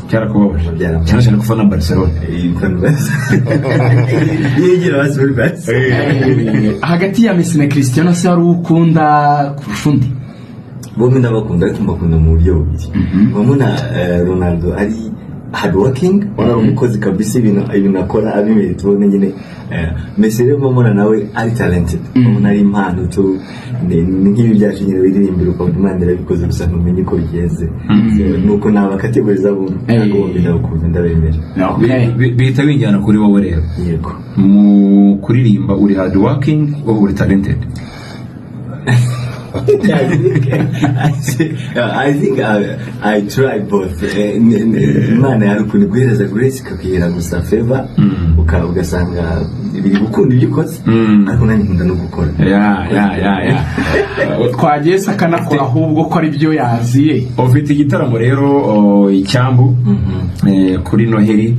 Cyarakubabaje? Byarababaje. Cyane cyane ko ufana Barcelona. Yigira basi muri Barca. Hagati ya Messi na Cristiano se hari uwo ukunda kurusha undi? Bombi ndabakunda, ariko mbakunda mu buryo bubiri. Mbona Ronaldo ari hard working, ubona ari umukozi kabisa, ibintu akora abimerita. Ubona nyine Messi rero mbona nawe ari talented, mbona ari impano tu. Ni nk'ibi byacu nyine, wiririmbira ukumva Imana irabikoze, gusa ntumenye uko bigenze. So, nuko naba categoriza bombi, ntabwo bombi ndabakunda, ndabemera. Bihita binjyana kuri wowe rero. Yego. Mu kuririmba, uri hard working, wowe uri talented? I think I try both. Imana yari ukuntu iguhereza grace, ikakwihera gusa favor, ugasanga biri gukunda ibyo ukoze, ariko nanjye nkunda no gukora. Ya. Twagiye se akanakora ahubwo ko ari byo yaziye. Ufite igitaramo rero, icyambu, kuri Noheli.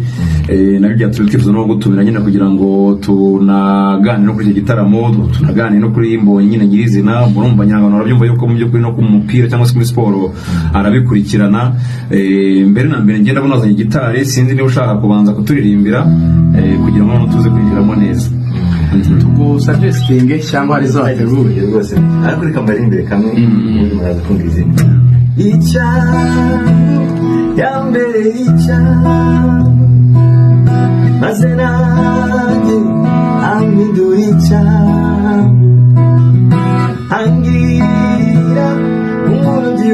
Nabyo byatumye twifuza no gutumira nyine kugira ngo tunaganire no kuri icyo gitaramo, tunaganire no kuri Mbonyi nyine nyirizina. Murumva nyine, barabyumva yuko mu by'ukuri no ku mupira cyangwa se kuri siporo arabikurikirana. Mbere na mbere ngenda ndabona azanye gitari, sinzi niba ushaka kubanza kuturirimbira, kugira ngo noneho tuze kwinjiramo neza. Tugusabye sitinge cyangwa hari izo wateguye? Rwose, ariko reka mbaririmbire kamwe, ubundi muraza kumva izindi. Icyambu yambere, icyambu, maze nanjye ampindura icyambu, angira umurobyi.